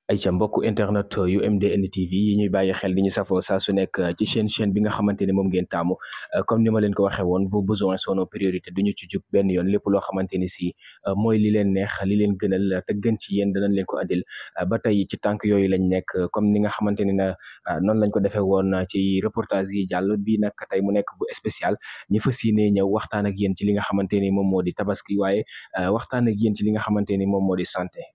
Ayca mbokku internet yu MDN TV yi ñuy bàyyi xel di ñu safoo saa su nekk ci chaîne bi nga xamante ne moom ngeen taamu comme ni ma leen ko waxee woon vos besoins sont nos priorités duñu ci jug benn yoon lépp loo xamante ni si mooy li leen neex li leen gënal te gën ci yéen danañ leen ko andil ba tey ci tànk yooyu lañ nekk comme ni nga xamante ni na noonu lañ ko defee woon ci reportage yi jàll bii nag tey mu nekk bu spécial ñu fas yéene ñëw waxtaan ak yéen ci li nga xamante ni moom moo di tabaski waaye waxtaan ak yéen ci li nga xamante ni moom moo di santé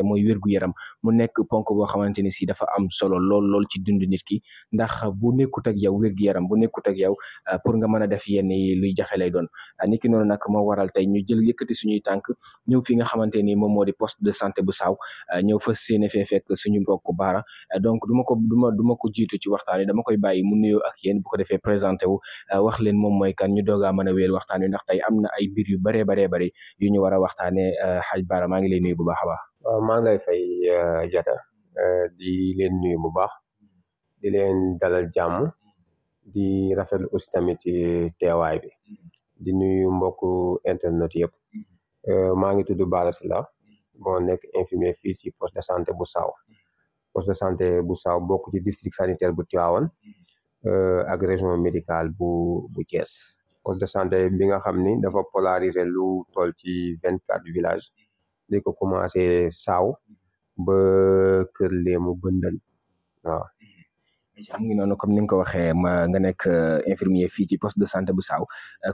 mooy wér-gu-yaram mu nekk ponk boo xamante ni si dafa am solo lool ci dund nit ki ndax bu nekkut ak yow wér-gu-yaram bu nekkut ak yow pour nga mën a def yenn yi luy jafe lay doon nit ki noonu nag moo waral tey ñu jël yëkkati suñuy tànk ñëw fi nga xamante ni moom moo di poste de santé bu Saaw ñëw fas yéene fee fekk suñu mbokk Baara donc du ma ko jiitu ci waxtaan wi dama koy bàyyi mu nuyoo ak yéen bu ko defee présenté wu wax leen moom mooy kan ñu doogaa mën a wéyal waxtaan wi ndax tey am na ay mbir yu baree bëri yu ñu war a waxtaanee xaj Baara maa ngi lay nuyu bu baax a baax. waaw maa ngi lay fay Jata di leen nuyu bu baax di leen dalal jàmm di rafetlu aussi tamit ci teewaay bi di nuyu mbokku internet yëpp maa ngi tudd Bara Sylla bon nekk infirmier fii ci poste de santé bu Saaw poste de santé bu Saaw bokk ci district sanitaire bu Tivaouane ak région médicale bu Thiès poste de santé bi nga xam ni dafa polariser lu toll ci 24 villages li ko commencé Saaw ba Kër Léemu Bëndal waaw. mu ngi noonu comme ni nga ko waxee nga nekk infirmier fii ci poste de santé bu Saaw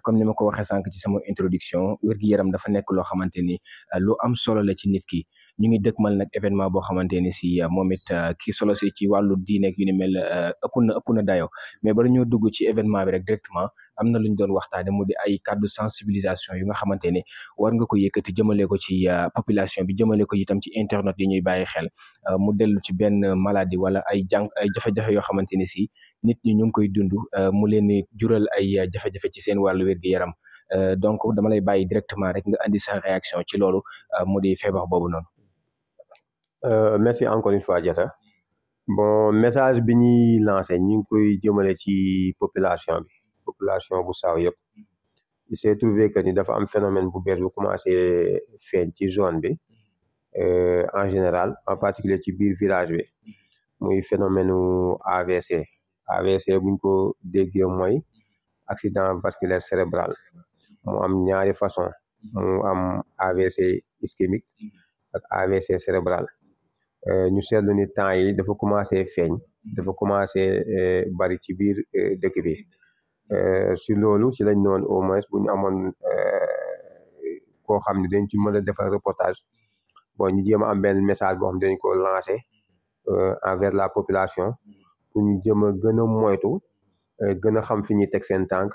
comme ni ma ko waxee sànq ci sama introduction wér-gu-yaram dafa nekk loo xamante ni lu am solo la ci nit ki ñu ngi dëkkmal nag événement boo xamante ni si moom it ki solo si ci wàllu diine yu ni mel ëpp na dayo mais bala ñoo dugg ci événement bi rek directement am na lu ñu doon waxtaane mu di ay kàddu sensibilisation yu nga xamante ni war nga ko yëkkati jëmale ko ci population bi jëmale ko itam ci internet yi ñuy bàyyi xel mu dellu ci benn maladie wala ay jafe-jafe yoo xamante ni si nit ñi ñu ngi koy dund mu leen di jural ay jafe-jafe ci seen wàllu wér-gu-yaram donc dama lay bàyyi directement rek nga andi sa réaction ci loolu mu di feebar boobu noonu. Merci encore une fois Diatta bon message bi ñuy lancé ñu ngi koy jëmale ci population bu Saaw yëpp il s'est trouvé que ni dafa am phénomène bu bees bu commencé feeñ ci zone bi en général en particulier ci biir village bi muy phénomène AVC buñ ko déggee mooy accident vasculaire cérébral mu am ñaari façon mu am AVC ischémique ak AVC cérébral ñu seetlu ni temps yi dafa commencé feeñ dafa commencé bari ci biir dëkk bi si loolu ci lañ noon au moins bu ñu amoon koo xam ne dañ ci mën a defar reportage bon ñu jéem a am benn message boo xam ne dañ ko lancé envers la population pour ñu jëm a gën a moytu gën a xam fi ñuy teg seen tànk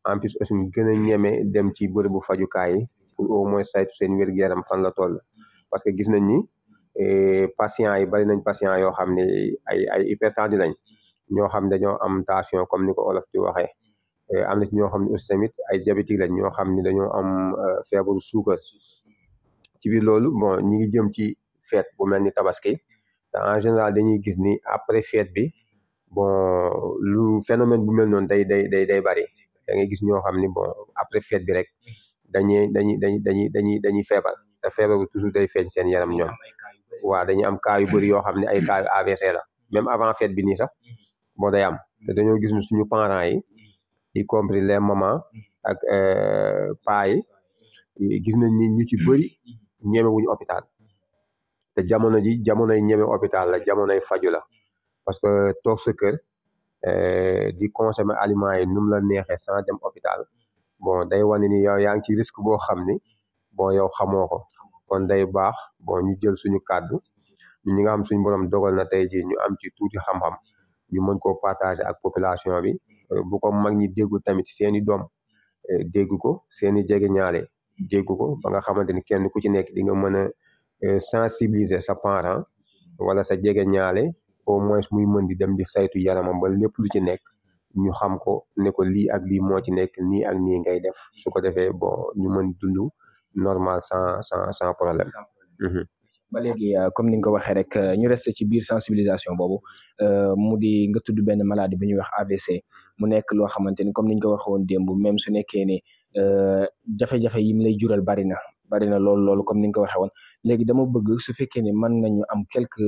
en plus aussi ñu gën a ñeme dem ci bërëbu fajukaay yi pour au moins saytu seen wér-gu-yaram fan la toll parce que gis nañ ni patients yi bari nañ patients yoo xam ne ay hypertendu lañ ñoo xam ne dañoo am tension comme ni ko olof di waxee am na ci ñoo xam ne aussi tamit ay diabétique lañ ñoo xam ne dañoo am feebaru suukar ci biir loolu bon ñi ngi jëm ci fête bu mel ni tabaski te en général dañuy gis ni après fête bi bon lu phénomène bu mel noonu day bari da ngay gis ñoo xam ni bon après fête bi rek dañuy feebar te feebar bi toujours day feeñ seen yaram ñoom waaw dañuy am cas yu bëri yoo xam ne ay cas yu AVC la même avant fête bi nii sax bon day am te dañoo gis ni suñu parents yi y compris les mamans ak paa yi gis nañ ni ñu ci bëri ñemewuñu hôpital te jamonoy ñeme hôpital la jamonoy faju la parce que toog sa kër di consommer aliments yi nu mu la neexee sans dem hôpital bon day wane ni yow yaa ngi ci risque boo xam ni bon yow xamoo ko kon day baax bon ñu jël suñu kàddu ñi nga xam suñu borom dogal na tey jii ñu am ci tuuti xam-xam ñu mën koo partager ak population bi bu ko mag ñi déggu tamit seeni doom dégg ko seeni jegeñaale dégg ko ba nga xamante ni kenn ku ci nekk di nga mën a sensibiliser sa parent wala sa jegeñaale au moins muy mën di dem di saytu yaramam ba lépp lu ci nekk ñu xam ko ne ko lii ak lii moo ci nekk nii ak nii ngay def su ko defee bon ñu mën dund normal sans problème. ba léegi comme ni nga ko waxee rek ñu resté ci biir sensibilisation boobu mu di nga tudd benn maladie bu ñuy wax AVC mu nekk loo xamante ni comme ni ñu ko waxee woon démb même su nekkee ne jafe-jafe yi mu lay jural bari bari na loolu comme ni nga ko waxee woon léegi dama bëgg su fekkee ne mën nañu am quelques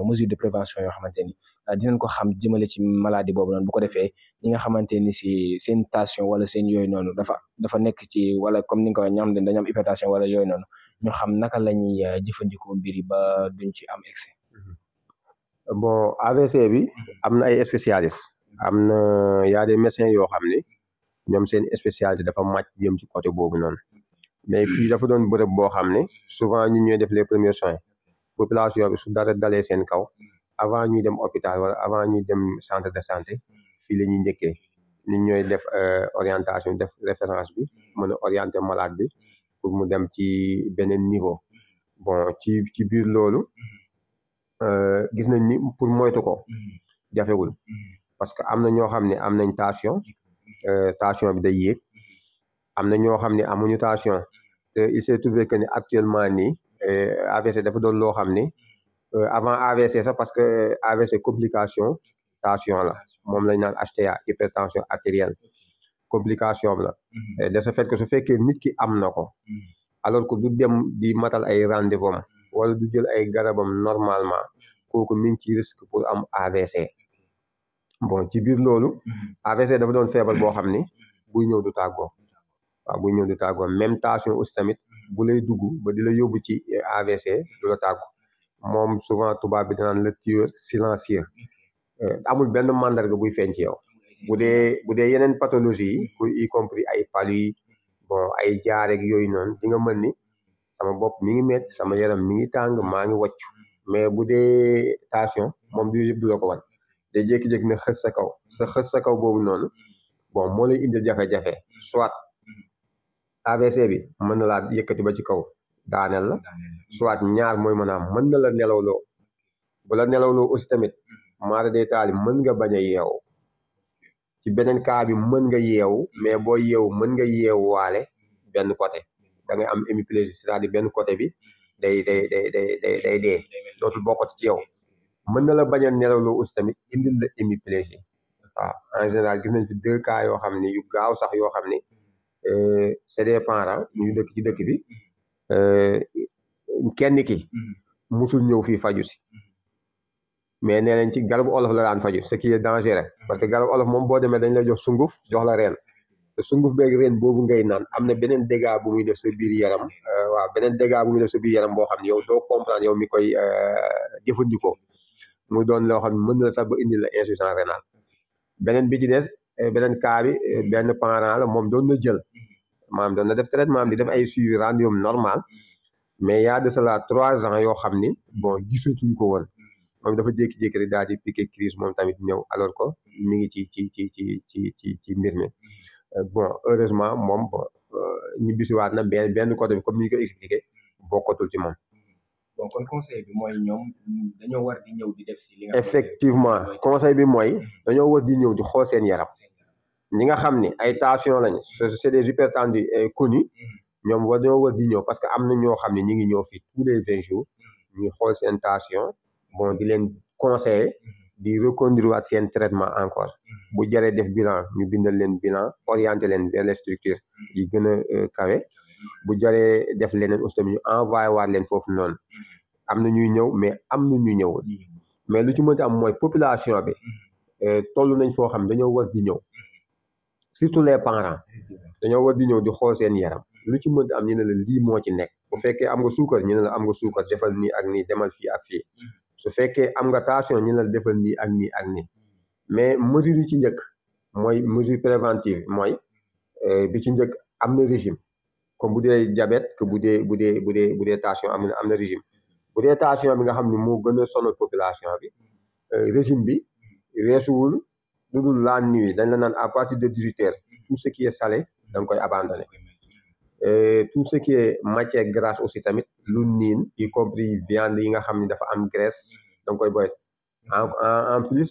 mesures de prévention yoo xamante ni dinañ ko xam jëmale ci maladie boobu noonu bu ko defee ñi nga xamante ni si seen tension wala seen yooyu noonu dafa nekk ci wala comme ni nga ko waxee ñoo xam ne dañu am hypertension wala yooyu noonu ñu xam naka la ñuy jëfandikoo mbir yi ba duñ ci am excès. Bon AVC bi am na ay spécialistes am na y a des médecins yoo xam ne ñoom seen spécialité dafa màcc jëm ci côté boobu noonu mais fii dafa doon bërëb boo xam ne souvent ñi ñooy def les premiers soins population bi su dara dalee seen kaw avant ñuy dem hôpital wala avant ñuy dem centre de santé fii la ñuy njëkkee ñi ñooy def orientation def référence bi mën a orienter malade bi pour mu dem ci beneen niveau bon ci biir loolu gis nañ ni pour moytu ko jafewul parce que am na ñoo xam ne am nañ tension bi day yéeg am na ñoo xam ne amuñu tension te il s'est trouvé que ni actuellement nii AVC dafa doon loo xam ne avant AVC sax parce que AVC complication tension la moom lañ naan HTA hypertension artérielle complication la de ce fait que su fekkee nit ki am na ko alors que du dem di matal ay rendez-vous am wala du jël ay garabam normalement kooku mi ngi ci risque pour am AVC bon ci biir loolu AVC dafa doon feebar boo xam ni buy ñëw du tàggoo waaw buy ñëw du tàggoo même tension aussi tamit bu lay dugg ba di la yóbbu ci AVC du la tàggu moom souvent tubaab bi danaan le tueur silencieux amul benn mandarga buy feeñ ci yow bu dee yeneen pathologie yi y compris ay palu yi bon ay jaareeg yooyu noonu di nga mën ni sama bopp mi ngi métti sama yaram mi ngi tàng maa ngi wàccu mais bu dee tension moom du yëpp du la ko wan day jékki-jékki ne xës sa kaw boobu noonu bon moo lay indil jafe-jafe soit AVC bi mën na laa yëkkati ba ci kaw daaneel la soit ñaar mooy mën a am mën na la nelawloo bu la nelawloo aussi tamit maara day taali mën nga bañ a yeewu ci beneen cas bi mën nga yeewu mais boo yeewu mën nga yeewuwaale benn côté da ngay am hémiplégie c'est-à-dire benn côté bi day dee dootul bokkati ci yow mën na la bañ a nelawloo aussi tamit indil la hémiplégie waaw en général gis nañ fi 2 cas yoo xam ne yu gaaw sax yoo xam ne c'est des parents ñu dëkk ci dëkk bi kenn ki musul ñëw fii faju si mais nee nañ ci garabu olof la daan faju ce qui est dangereux parce que garabu olof moom boo demee dañ lay jox sunguf jox la reen te sunguf beeg reen boobu ngay naan am na beneen dégât bu muy def sa biir yaram waaw beneen dégât bu muy def sa biir yaram boo xam ne yow doo comprendre yow mi koy jëfandikoo muy doon loo xam ne mën na la sax ba indil la insuffisance rénale beneen bi ci des beneen cas bi benn parent la moom doon na jël maanaam doon na def traitement am di def ay suivi rendu normal mais y a de cela 3 ans yoo xam ni bon gisatuñ ko woon moom dafa jékki-jékki rek daal di piqué crise moom tamit ñëw alors que mi ngi ci mbir mi bon heureusement moom bon ñu bisiwaat na benn côté bi comme ni ñu ko expliqué bokkatul ci moom. bon kon conseil bi mooy ñoom dañoo war di ñëw di def si li nga effectivement conseil bi mooy dañoo war di ñëw di xool seen yaram ñi nga xam ni ay tension lañ c'est des hypertendus connus ñoom dañoo war di ñëw parce que am na ñoo xam ne ñi ngi ñëw fii tous les 20 jours ñuy xool seen tension bon di leen conseiller di reconduire waat seen traitement encore bu jaree def bilan ñu bindal leen bilan orienter leen vers les structures yi gën a kawe bu jaree def leneen aussi tamit ñu envoyé waat leen foofu noonu am na ñuy ñëw mais am na ñuy ñëwul mais lu ci mënti am mooy population bi toll nañ foo xam dañoo war di ñëw surtout les parents dañoo war di ñëw di xool seen yaram lu ci mënti am ñu ne la lii moo ci nekk bu fekkee am nga suukar ñu ne la am nga suukar defal nii ak nii demal fii ak fii su fekkee am nga tension ñu ne la defal nii ak nii ak nii mais mesure yi ci njëkk mooy mesure préventive mooy bi ci njëkk am na régime comme bu dee diabète que bu dee tension am na régime bu dee tension bi nga xam ne moo gën a sonal population bi régime bi weesuwul lu dul la nuit dañ la naan à partir de 18 heures tout ce qui est salé da nga koy abandonné tout ce qui est matière grasse aussi tamit lu niin y compris viande yi nga xam ne dafa am graisse da nga koy boy en plus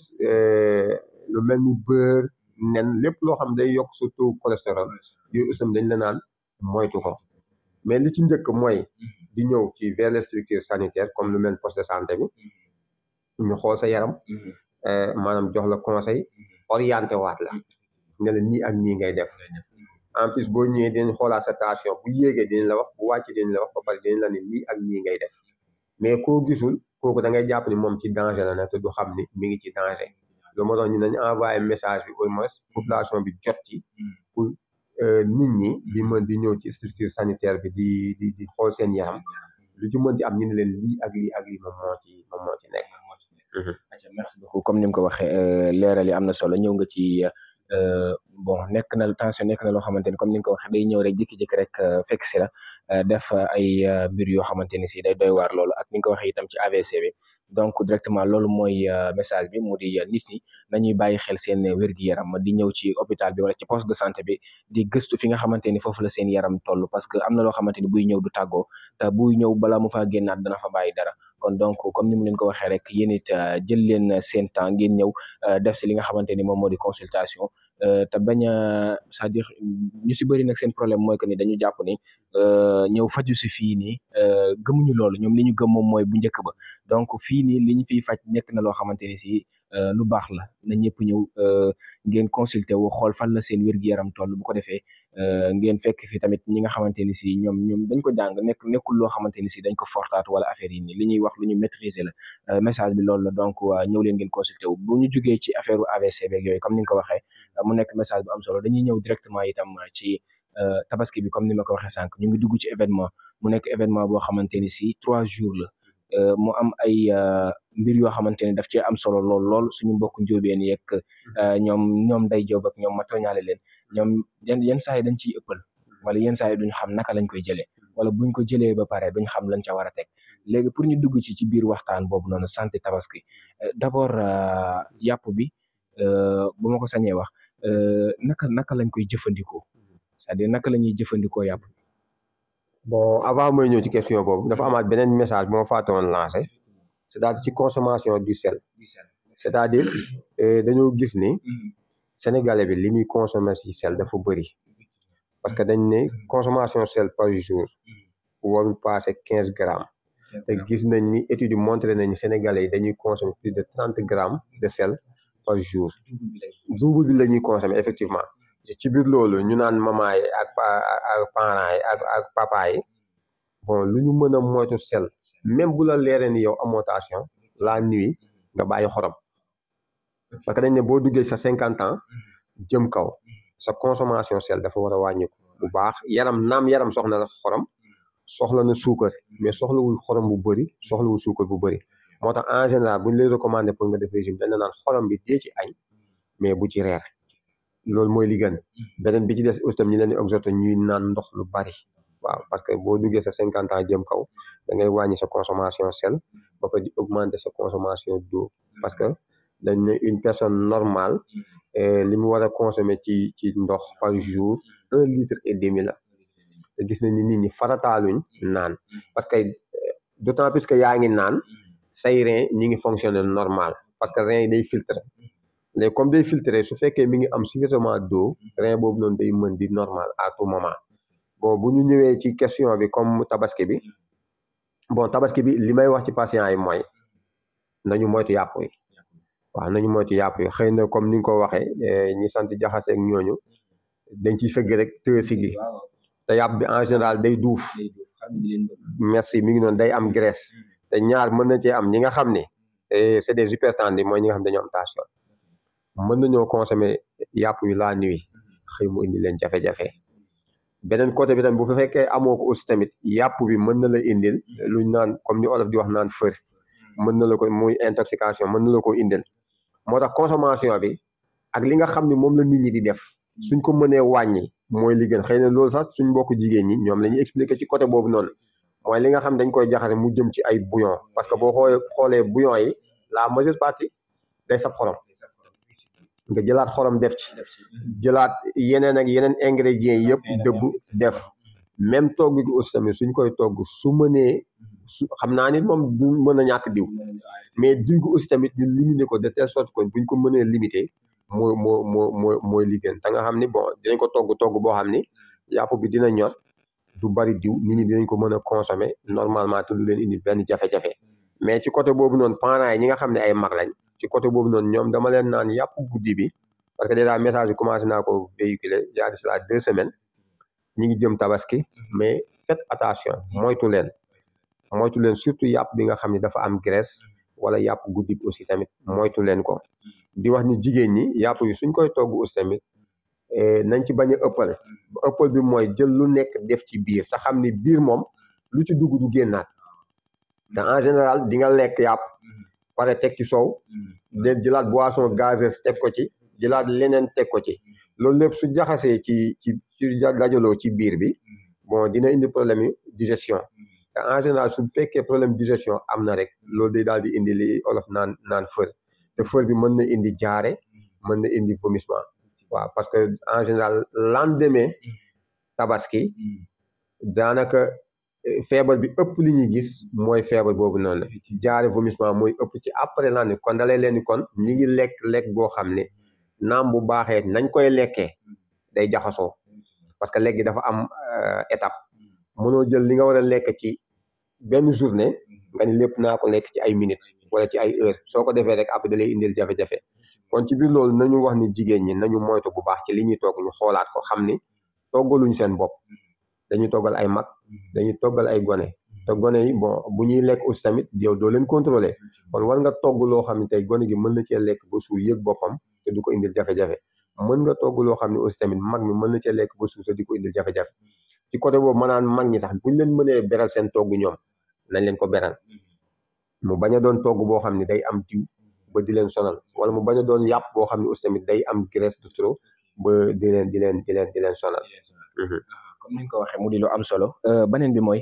lu mel ni beurre nen lépp loo xam day yokk sa taux cholestérol yooyu aussi dañ la naan moytu ko mais li ci njëkk mooy di ñëw ci vers les structures sanitaires comme lu mel poste de santé bi ñu xool sa yaram maanaam jox la conseil orienté waat la ne la nii ak nii ngay def en plus boo ñëwee dinañ xoolaat sa tension bu yéegee dinañ la wax bu wàccee dinañ la wax ba pare dinañ la ne lii ak lii ngay def mais koo gisul kooku da ngay jàpp ni moom ci danger la ne te du xam ni mi ngi ci danger loolu moo tax ñu nañ envoyé message bi au moins population bi jot ci pour nit ñi di mën di ñëw ci structure sanitaire bi di xool seen yaram lu ci mën di am ñu ne leen lii ak lii ak lii moom moo ci nekk. merci beaucoup comme ni mu ko waxee leeral yi am na solo ñëw nga ci bon nekk na tension nekk na loo xamante ni comme ni nga ko waxee day ñëw rek jékki-jékki rek fekk si la def ay mbir yoo xamante ni si day doy waar loolu ak ni nga ko waxee itam ci AVC bi donc directement loolu mooy message bi mu di nit ñi nañuy bàyyi xel seen wér-gu-yaram di ñëw ci hôpital bi wala ci poste de santé bi di gëstu fi nga xamante ni foofu la seen yaram toll parce que am na loo xamante ni buy ñëw du tàggoo te buy ñëw balaa mu faa génnaat dana fa bàyyi dara kon donc comme ni mu leen ko waxee rek yéen it jël leen seen temps ngeen ñëw def si li nga xamante ni moom moo di consultation te bañ a c'est-à-dire ñu si bëri nag seen problème mooy que ni dañu jàpp ni ñëw faju si fii nii gëmuñu loolu ñoom li ñu gëm moom mooy bu njëkk ba donc fii nii li ñu fiy faj nekk na loo xamante ni si lu baax la na ñëpp ñëw ngeen consulter wu xool fan la seen wér-gu-yaram toll bu ko defee ngeen fekk fi tamit ñi nga xamante ni si ñoom dañ ko jàng nekkul loo xamante ni si dañ ko fortaat wala affaire yi nii li ñuy wax lu ñu maîtriser la message bi loolu la donc ñëw leen ngeen consulter wu bu ñu jugee ci affaire AVC beeg yooyu comme ni nga ko waxee mu nekk message bu am solo dañuy ñëw directement itam ci tabaski bi comme ni ma ko waxee sànq ñu ngi dugg ci événement mu nekk événement boo xamante ni si 3 jours la mu am ay mbir yoo xamante ni daf cee am solo lool suñu mbokk njóobeen yeeg ñoom day joob ak ñoom ma tooñaale leen ñoom yenn saa yi dañ ciy ëppal wala yenn saa yi duñ xam naka lañ koy jëlee wala buñ ko jëlee ba pare duñ xam lañ ca war a teg léegi pour ñu dugg ci biir waxtaan boobu noonu santé tabaski d'abord yàpp bi bu ma ko sañee wax naka lañ koy jëfandikoo c'est-à-dire naka la ñuy jëfandikoo yàpp bi. Bon avant mooy ñëw ci question boobu dafa amaat beneen message moo fàtte woon lancé c'est-à-dire ci consommation du sel c'est-à-dire dañoo gis ni sénégalais bi li muy consommer ci sel dafa bëri parce que dañ ne consommation sel par jour warul passer 15 grammes te gis nañ ni étude yi montré nañ ni sénégalais yi dañuy consommer plus de 30 grammes de sel par jour double bi la ñuy consommer effectivement ci biir loolu ñu naan maman yi ak parents yi ak papa yi bon lu ñu mën a moytu sel même bu la leeree ni yow amoo tension la nuit nga bàyyi xorom parce que dañ ne boo duggee sa 50 ans jëm kaw sa consommation sel dafa war a wàññiku bu baax yaram soxla na xorom soxla na suukar mais soxlawul xorom bu bëri soxlawul suukar bu bëri moo tax en général bu ñu lay recommander pour nga def régime dañ la naan xorom bi dee ci añ mais bu ci reer loolu mooy li gën beneen bi ci des aussi tam ñu leen di exhorter ñuy naan ndox lu bari waaw parce que boo duggee sa 50 ans jëm kaw da ngay wàññi sa consommation sel ba pare di augmenter sa consommation d'eau parce que dañ ne une personne normale li mu war a consommer ci ndox par jour 1,5 litre la te gis nañ ni nit ñi farataaluñ naan parce que d'autant plus que yaa ngi naan say rein ñi ngi fonctionner normal parce que rein yi day filtrer léegi comme day filtrer su fekkee mi ngi am suffisamment d'eau rein boobu noonu day mën di normal à tout moment bon bu ñu ñëwee ci question bi comme tabaski bi bon tabaski bi li may wax ci patients yi mooy nañu moytu yàpp yi waaw nañu moytu yàpp yi xëy na comme ni nga ko waxee ñi sant jaxase ak ñooñu dañ ciy sëgg rek tëë sigi te yàpp bi en général day duuf merci mi ngi noonu day am graisse te ñaar mën na cee am ñi nga xam ne c'est des hypertendus mooy ñi nga xam dañoo am tension mën nañoo consommer yàpp yu la nuit xëy mu indi leen jafe-jafe beneen côté bi tamit bu fekkee amoo ko aussi tamit yàpp bi mën na la indil luñ naan comme ni olof di wax naan fër mën na la ko muy intoxication mën na la ko indil moo tax consommation bi ak li nga xam ne moom la nit ñi di def suñ ko mënee wàññi mooy li gën xëy na loolu sax suñ mbokk jigéen ñi ñoom la ñuy expliquer ci côté boobu noonu mooy li nga xam dañ koy jaxase mu jëm ci ay bouillon parce que boo xoolee bouillon yi la majeure partie day saf xorom nga jëlaat xorom def ci jëlaat yeneen ak yeneen ingrédients yëpp dëbb def même togg gi aussi tamit suñ koy togg su mënee xam naa ni moom du mën a ñàkk diw mais diw gi aussi tamit ñu limiter ko de telle sorte que buñ ko mënee limiter mooy li gën te nga xam ni bon dinañ ko togg boo xam ni yàpp bi dina ñor du bari diw nit ñi dinañ ko mën a consommer normalement te du leen indi benn jafe-jafe mais ci côté boobu noonu parents yi ñi nga xam ne ay mag lañ ci côté boobu noonu ñoom dama leen naan yàpp guddi bi parce que déjà message bi commencé naa ko véhiculer il y a de cela 2 semaines ñi ngi jëm tabaski mais faites attention moytu leen surtout yàpp bi nga xam ne dafa am graisse wala yàpp guddi bi aussi tamit moytu leen ko di wax ni jigéen ñi yàpp yi suñ koy togg aussi tamit nañ ci bañ a ëppal bi mooy jël lu nekk def ci biir te xam ni biir moom lu ci dugg du génnaat te en général di nga lekk yàpp pare teg ci soow de jëlaat boisson gazeuse teg ko ci jëlaat leneen teg ko ci loolu lépp su jaxasee ci dajaloo ci biir bi bon dina indi problème yi digestion te en général su fekkee problème digestion am na rek loolu day daal di indi li olof naan fër te fër bi mën na indi jaare mën na indi vomissement waaw parce que en général lendemain tabaski daanaka feebar bi ëpp li ñuy gis mooy feebar boobu noonu jaare vomissement mooy ëpp ci après lendemain kon dalay leen ni kon ñi ngi lekk boo xam ne naam bu baaxee nañ koy lekkee day jaxasoo parce que lekk gi dafa am étape mënoo jël li nga war a lekk ci benn journée nga ni lépp naa ko lekk ci ay minutes wala ci ay heures soo ko defee rek après da lay indil jafe-jafe kon ci biir loolu nañu wax ni jigéen ñi nañu moytu bu baax ci li ñuy togg ñu xoolaat ko xam ni toggaluñu seen bopp dañuy toggal ay mag dañuy toggal ay gone te gone yi bon bu ñuy lekk aussi tamit yow doo leen contrôler kon war nga togg loo xam ne tey gone gi mën na cee lekk ba suur yëg boppam te du ko indil jafe-jafe mën nga togg loo xam ne aussi tamit mag mi mën na cee lekk ba suur te di ko indil jafe-jafe ci côté boobu maanaam mag ñi sax buñ leen mënee beral seen togg ñoom nañ leen ko beral mu bañ a doon togg boo xam ne day am diw ba di leen sonal wala mu bañ a doon yàpp boo xam ne aussi tamit day am graisse de trop ba di leen sonal. comme ni nga ko waxee mu di lu am solo beneen bi mooy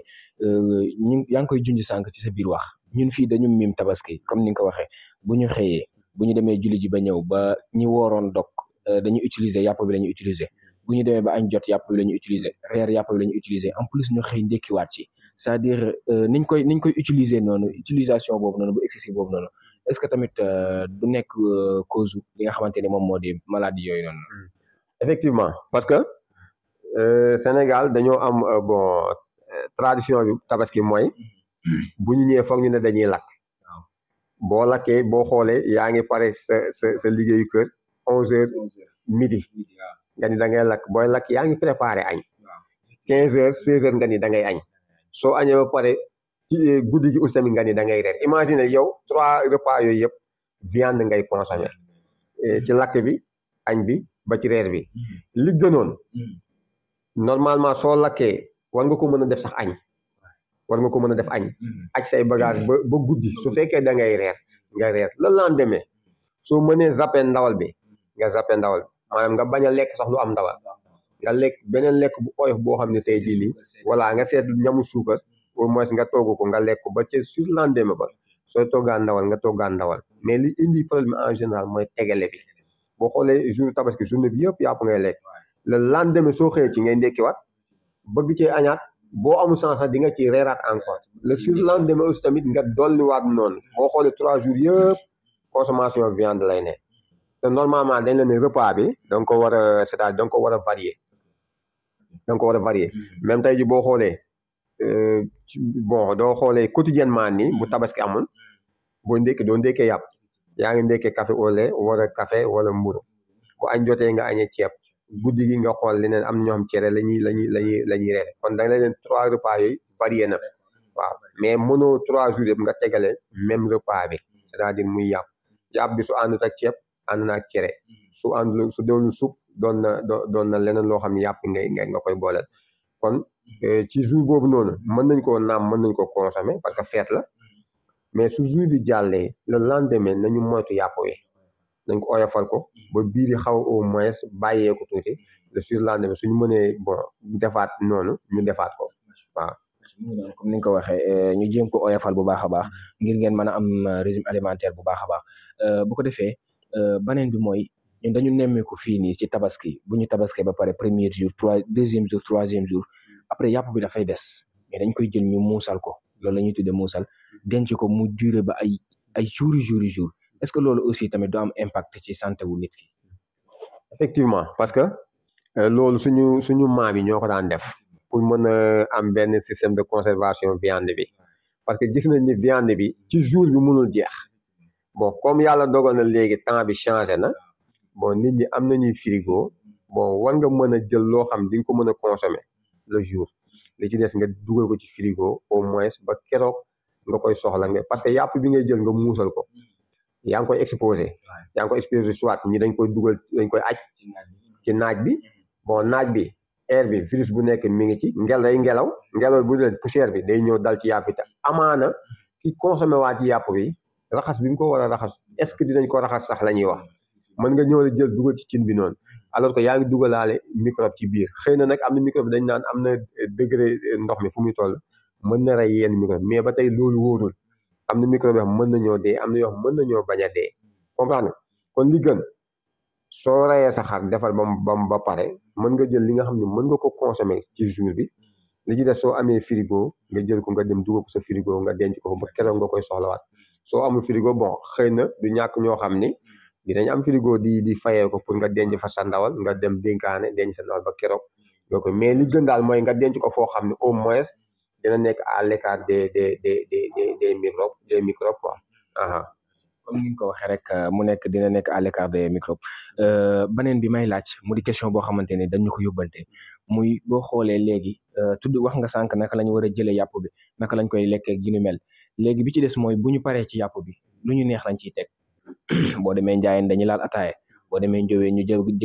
yaa ngi koy junj sànq ci sa biir wax ñun fii dañu miim tabaski comme ni nga ko waxee bu ñu xëyee bu ñu demee julli ji ba ñëw ba ñi wooroon dog dañuy utiliser yàpp bi la ñuy utiliser bu ñu demee ba añ jot yàpp bi la ñuy utiliser reer yàpp bi la ñuy utiliser en plus ñu xëy ndekkiwaat ci c'est-à-dire niñ koy utiliser noonu utilisation boobu noonu bu excessif boobu noonu est-ce que tamit du nekk cause li nga xamante ne moom moo di maladie yooyu noonu. effectivement parce que Sénégal dañoo am tradition bi tabaski mooy bu ñu ñëwee foog ñu ne dañuy lakk boo lakkee boo xoolee yaa ngi pare sa liggéeyu kër 11h midi nga ni da ngay lakk booy lakk yaa ngi préparé añ 15h 16h nga ni da ngay añ soo añee ba pare ci guddi gi aussi tamit nga ni da ngay reer imagine yow 3 repas yooyu yëpp viande ngay consommer ci lakk bi añ bi ba ci reer bi li gënoon normalement soo lakkee war nga ko mën a def sax añ aj say bagage ba guddi su fekkee da ngay reer nga reer le lendemain soo mënee zappé ndawal bi nga zappé ndawal maanaam nga bañ a lekk sax lu am ndawal nga lekk beneen lekk bu oyof boo xam ne say diini voilà nga seet ñamu suukar au moins nga togg ko nga lekk ko ba ci sur lendemain ba sooy toggaan ndawal nga toggaan ndawal mais li indi problème en général mooy tegale bi boo xoolee jour tabaski journée bi yëpp yàpp ngay lekk le lendemain soo xëyee ci ngay ndekkiwaat bëgg cee añaat boo amul sens sax di nga ci reeraat encore le sur lendemain aussi tamit nga dolliwaat noonu boo xoolee 3 jours yëpp consommation viande lay ne te normalement dañ la ne repas bi da nga ko war a c'est-à-dire da nga ko war a varier même tey ji boo xoolee doo xoolee quotidiennement nii bu tabaski amul boo ndékki doo ndékkee yàpp yaa ngi ndékkee café au lait wala café wala mburu bu añ jotee nga añee ceeb guddi gi nga xool leneen am na ñoo xam cere lañuy reere kon da nga leen 3 repas yooyu varié na waaw mais mënoo 3 jours yëpp nga tegale même repas bi c'est-à-dire muy yàpp bi su àndut ak ceeb ànd na ak cere su àndul su doonul sup doon na leneen loo xam ne yàpp nga koy booleel kon ci jour boobu noonu mën nañ ko consommer parce que fête la mais su jour bi jàllee le lendemain nañu moytu yàpp wi nañ ko oyofal ko ba biir yi xaw au moins bàyyee ko tuuti le surlendemain suñu mënee defaat noonu ñu defaat ko waaw. comme ni nga ko waxee ñu jéem ko oyofal bu baax a baax ngir ngeen mën a am régime alimentaire bu baax a baax bu ko defee beneen bi mooy ñun dañu nemmeeku fii nii ci tabaski bu ñu tabaskee ba pare premier jour deuxième jour troisième jour après yàpp bi dafay des mais dañ koy jël ñu muusal ko loolu la ñuy tuddee muusal denc ko mu durer ba ay jours est-ce que loolu aussi tamit du am impact ci santé wu nit ki. effectivement parce que loolu suñu maam yi ñoo ko daan def pour mën a am benn système de conservation viande bi parce que gis nañ ni viande bi ci jour bi mënul jeex bon comme yàlla dogal na léegi temps bi changé na bon nit ñi am nañuy frigo bon war nga mën a jël loo xam di nga ko mën a consommer le jour li ci des nga dugal ko ci frigo au moins ba keroog nga koy soxla nga parce que yàpp bi ngay jël nga muusal ko yaa ngi koy exposé soit ñi dañ koy aj ci naaj bi bon naaj bi air bi virus bu nekk mi ngi ci ngelaw bu dee poussière bi day ñëw dal ci yàpp bi te amaana ki consommé waa ci yàpp bi raxas bi mu ko war a raxas est-ce que dinañ ko raxas sax la ñuy wax mën nga ñëw jël dugal ci cin bi noonu alors que yaa ngi dugalaale microbe ci biir xëy na nag am na microbe dañ naan am na degré ndox mi fu muy toll mën na rey yenn microbe mais ba tey loolu wóorul am na microbe yoo xam mën nañoo dee am na yoo xam mën nañoo bañ a dee comprendre kon li gën soo reyee sa xar defal ba pare mën nga jël li nga xam ne mën nga ko consommer ci jour bi li ci def soo amee frigo nga jël ko nga dem dugal ko sa frigo nga denc ko ba keroog nga koy soxlawaat soo amul frigo bon xëy na du ñàkk ñoo xam ni dinañ am frigo di fayee ko pour nga denc fa sa ndawal nga dem dénkaane denc sa ndawal ba keroog nga ko mais li gën daal mooy nga denc ko foo xam ne au moins dina nekk à l'écart des microbes quoi. comme ni nga ko waxee rek mu nekk dina nekk à l'écart des microbes beneen bi may laaj mu di question boo xamante ne dañu ko yóbbante muy boo xoolee léegi tudd wax nga sànq naka la ñu war a jëlee yàpp bi naka lañ koy lekkee ak ji nu mel léegi bi ci des mooy bu ñu paree ci yàpp bi lu ñu neex lañ ciy teg boo demee Njaayeen dañuy laal ataaye boo demee Njóobeen ñu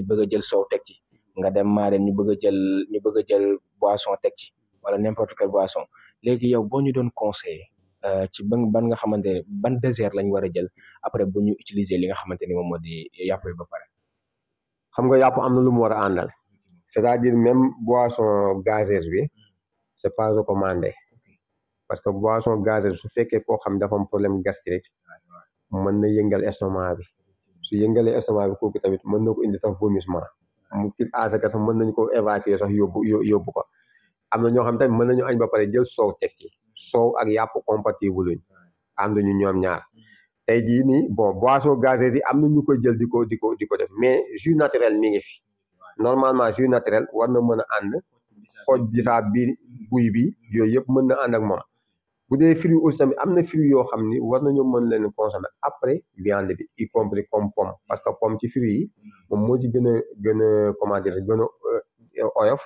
bëgg a jël soow teg ci nga dem Maareen ñu bëgg a jël boisson teg ci wala n'importe quelle boisson léegi yow boo ñu doon conseiller ci ban nga xamante ne ban dessert lañ war a jël après bu ñu utiliser li nga xamante ni moom moo di yàpp bi ba pare. xam nga yàpp am na lu mu war a àndal c'est-à-dire même boisson gazeuse bi c'est pas recommandé parce que boisson gazeuse su fekkee koo xam dafa am problème gastrique mën na yëngal estomac bi su yëngalee estomac bi kooku tamit mën na ko indi sax vomissement mu kii asaka sax mën nañu ko évacuer sax yóbbu ko am na ñoo xam tamit mën nañu añ ba pare jël soow teg ci soow ak yàpp compatible luñ ànduñu ñoom ñaar tey jii nii bon boisson gazeuse yi am na ñu koy jël di ko def mais jus naturel mi ngi fi normalement jus naturel war na mën a ànd xooj bisaab bi buy bi yooyu yëpp mën na ànd ak moom bu dee fruit aussi tamit am na fruit yoo xam ni war nañoo mën leen consommer après viande bi y compris comme pomme parce que pomme ci fruit yi moom moo ci gën a comment dire gën a oyof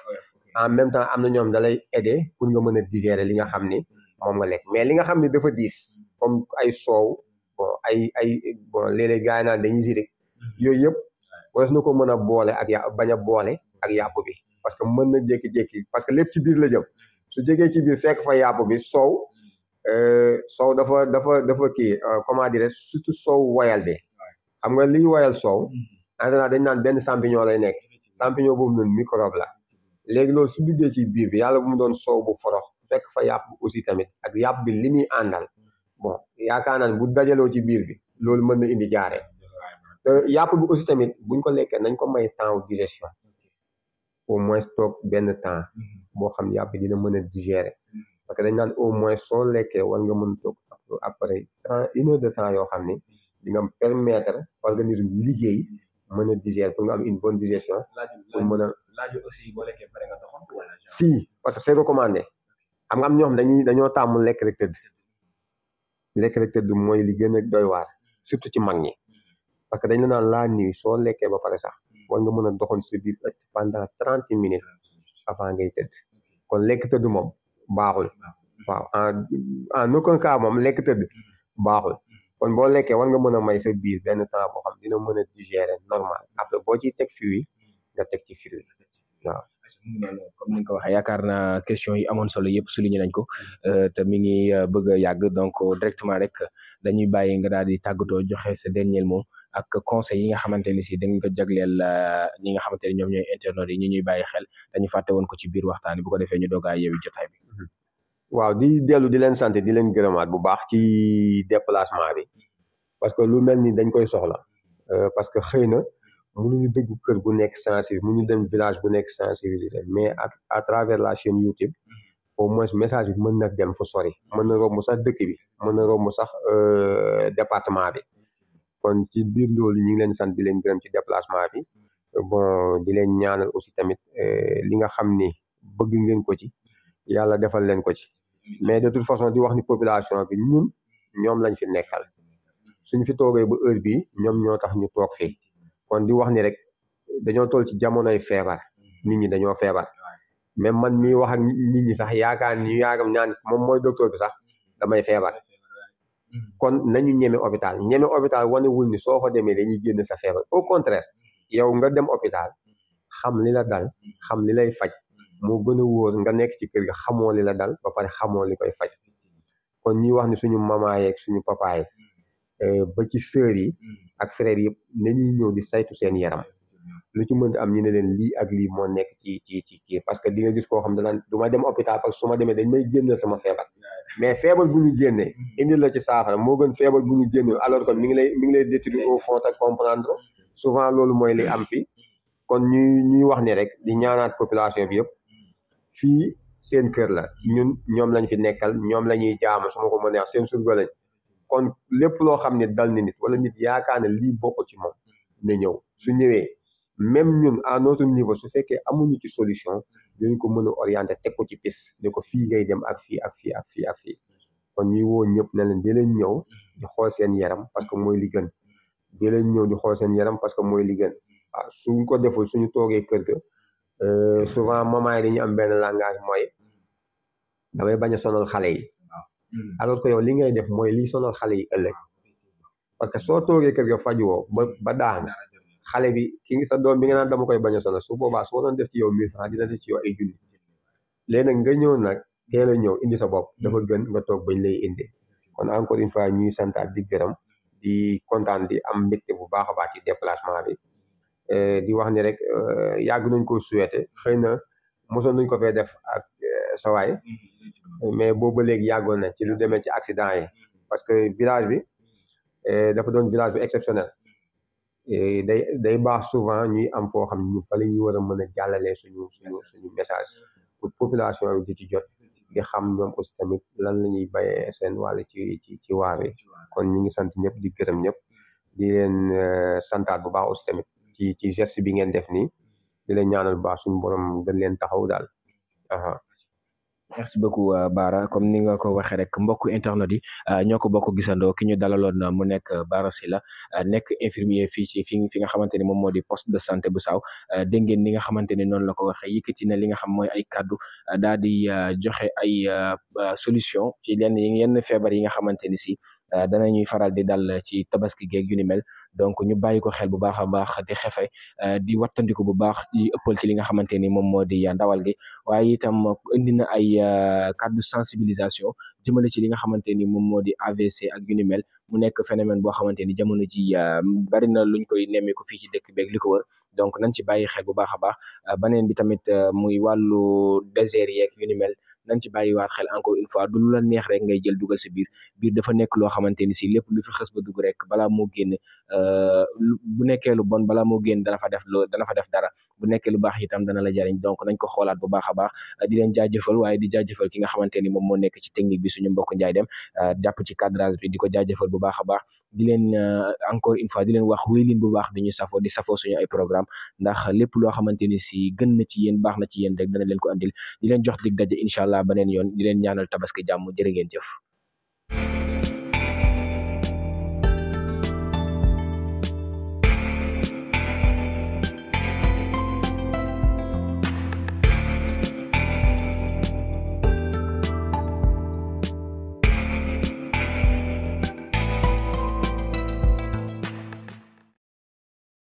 en même temps am na ñoom da lay aider pour nga mën a digérer li nga xam ni moom nga lekk mais li nga xam ni dafa diis comme ay soow bon bon léeg-léeg gars yi naan dañuy zirik yooyu yëpp waras na ko mën a boole ak bañ a boole ak yàpp bi parce que mën na jékki-jékki parce que lépp ci biir la jëm su jegee ci biir fekk fa yàpp bi soow dafa kii comment dire surtout soow woyal bi xam nga liy woyal soow en général dañ naan benn champignon lay nekk champignon boobu noonu microbe la léegi loolu su duggee ci biir bi yàlla bu mu doon soow bu forox fekk fa yàpp aussi tamit ak yàpp bi li muy àndal bon yaakaar naa ne bu dajaloo ci biir bi loolu mën na indi jaare te yàpp bi aussi tamit buñ ko lekkee nañ ko may temps digestion au moins toog benn temps boo xam yàpp bi dina mën a digérer parce que dañ naan au moins soo lekkee war nga mën toog après 1 heure de temps yoo xam ni di nga permettre organisme liggéey mën a digérer pour nga am une bonne digestion pour mën a laaju aussi boo lekkee pare nga doxantu wala si parce que c'est recommandé xam nga am ñoo xam dañoo tàmm lekk rek tëdd mooy li gën a doy waar surtout ci mag ñi parce que dañ la naan la nuit soo lekkee ba pare sax war nga mën a doxal sa biir pendant 30 minutes avant ngay tëdd kon lekk tëdd moom baaxul waaw en aucun cas moom lekk tëdd baaxul kon boo lekkee war nga mën a may sa biir benn temps boo xam dina mën a digérer normal après boo ciy teg fruit nga teg ci fruit waaw. comme ni nga ko waxee yaakaar naa question yi amoon solo yëpp souligné nañ ko te mi ngi bëgg a yàgg donc directement rek dañuy bàyyi nga daal di tàggatoo joxe sa dernier mot ak conseil yi nga xamante ni si dañ ko jagleel ñi nga xamante ni ñoom ñooy internautes yi ñi ñuy bàyyi xel dañu fàtte woon ko ci biir waxtaan bu ko defee ñu doog a yeewi jotaay bi. waaw di dellu di leen sant di leen gërëmaat bu baax ci déplacement bi parce que lu mel ni dañ koy soxla parce que xëy na mënuñu dëgg kër bu nekk sensible mënuñu dem village bu nekk sensibilisé mais à travers la chaîne YouTube au moins message bi mën na dem fu sori mën na romb sax dëkk bi mën na romb sax département bi kon ci biir loolu ñu ngi leen sant di leen gërëm ci déplacement bi bon di leen ñaanal aussi tamit li nga xam ni bëgg ngeen ko ci yàlla defal leen ko ci mais de toute façon di wax ni population bi ñoom lañ fi nekkal suñ fi toogee ba heure bii ñoom ñoo tax ñu toog fii kon di wax ni rek dañoo toll ci jamonoy feebar nit ñi dañoo feebar même man mii wax ak nit ñi sax yaakaar ni yaakaar ñaan moom mooy docteur bi sax damay feebar kon nañu ñeme hôpital wanewul ni soo fa demee dañuy génn sa feebar au contraire yow nga dem hôpital xam li la dal xam li lay faj moo gën a wóor nga nekk ci kër ga xamoo li la dal ba pare xamoo li koy faj kon ñuy wax ni suñu mama yeeg suñu papa yi ba ci sœur yi ak frères yëpp nañuy ñëw di saytu seen yaram lu ci mënta am ñu ne leen lii ak lii moo nekk ci kii parce que di nga gis koo xam ne daan du ma dem hôpital parce que su ma demee dañ may génneel sama feebar mais feebar bu ñu génnee indi la ci saafara moo gën feebar bu ñu génnee alors que mi ngi lay détruire au fond te comprendre souvent loolu mooy li am fi kon ñuy wax ne rek di ñaanaat population bi yëpp fii seen kër la ñoom lañ fi nekkal ñoom la ñuy jaamu su ma ko mënee wax seen surga lañ kon lépp loo xam ne dal na nit wala nit yaakaar ne lii bokk ci moom na ñëw su ñëwee même ñun à notre niveau su fekkee amuñu ci solution dinañ ko mën a orienter teg ko ci piste ne ko fii ngay dem ak fii ak fii ak fii ak fii kon ñuy woo ñëpp ne leen di leen ñëw di xool seen yaram parce que mooy li gën di leen ñëw di xool seen yaram parce que mooy li gën waaw suñ ko deful suñu toogee kër ga souvent maman yi dañuy am benn langage mooy damay bañ a sonal xale yi alors que yow li ngay def mooy liy sonal xale yi ëllëg parce que soo toogee kër ga fajuwoo ba daan xale bi ki ngi sa doom bi nga naan dama koy bañ a sonal su boobaa soo doon def ci yow 1000 francs dina def ci yow ay junni léegi nag nga ñëw nag teel a ñëw indi sa bopp dafa gën nga toog bañ lay indi kon encore une fois ñuy santaat di gërëm di kontaan di am mbégte bu baax a baax ci déplacement bi di wax ni rek yàgg nañ ko souhaité xëy na mosoon nañ ko fee def ak sawaay mais boobu ba léegi yàggoon na ci lu demee ci accident yi parce que village bi dafa doon village bi exceptionnel day baax souvent ñuy am foo xam ne ñu fa la ñuy war a mën a jàllalee suñu message pour population bi di ci jot di xam ñoom aussi tamit lan la ñuy bayee seen wàll ci waar wi kon ñi ngi sant ñëpp di gërëm ñëpp di leen santaat bu baax aussi tamit ci geste bi ngeen def nii di leen ñaanal bu baax suñu borom gën leen taxaw daal merci beaucoup Bara comme ni nga ko waxee rek mbokku internet yi ñoo ko bokk gisandoo ki ñu dalaloon mu nekk Bara Sylla nekk infirmier fii ci fi nga xamante ni moom moo di poste de santé bu Saaw dégg ngeen ni nga xamante ni noonu la ko waxee yëkkati na li nga xam mooy ay kaddu daal di joxe ay solution ci yenn feebar yi nga xamante ni si danañuy faral di dal ci tabaski geeg yu ni mel donc ñu bàyyi ko xel bu baax a baax di xefe di wattandiku bu baax di ëppal ci li nga xamante ni moom moo di ndawal gi waaye itam indi na ay kàddu sensibilisation jëmale ci li nga xamante ni moom moo di AVC ak yu ni mel mu nekk phénomène boo xamante ni jamono ji bari na luñ koy nemmeeku fii ci dëkk beeg li ko wër donc nañ ci bàyyi xel bu baax a baax beneen bi tamit muy wàllu désert yeeg yu ni mel nañ ci bàyyiwaat xel encore une fois du lu la neex rek ngay jël dugal sa biir dafa nekk loo xamante ni si lépp lu fi xës ba dugg rek balaa moo génn bu nekkee lu bon balaa moo génn dana fa def dara bu nekkee lu baax itam dana la jariñ donc nañ ko xoolaat bu baax a baax di leen jaajëfal waaye di jaajëfal ki nga xamante ni moom moo nekk ci technique bi suñu mbokk Njaay Dem jàpp ci cadrage bi di ko jaajëfal bu baax a baax di leen encore une fois di leen wax wéy leen bu baax di safoo suñu ay programme ndax lépp loo xamante ni si gën na ci yéen baax na ci yéen rek dana leen ko andil di leen jox dig daje incha allah beneen yoon di leen ñaanal tabaski jàmm jërë ngeen jëf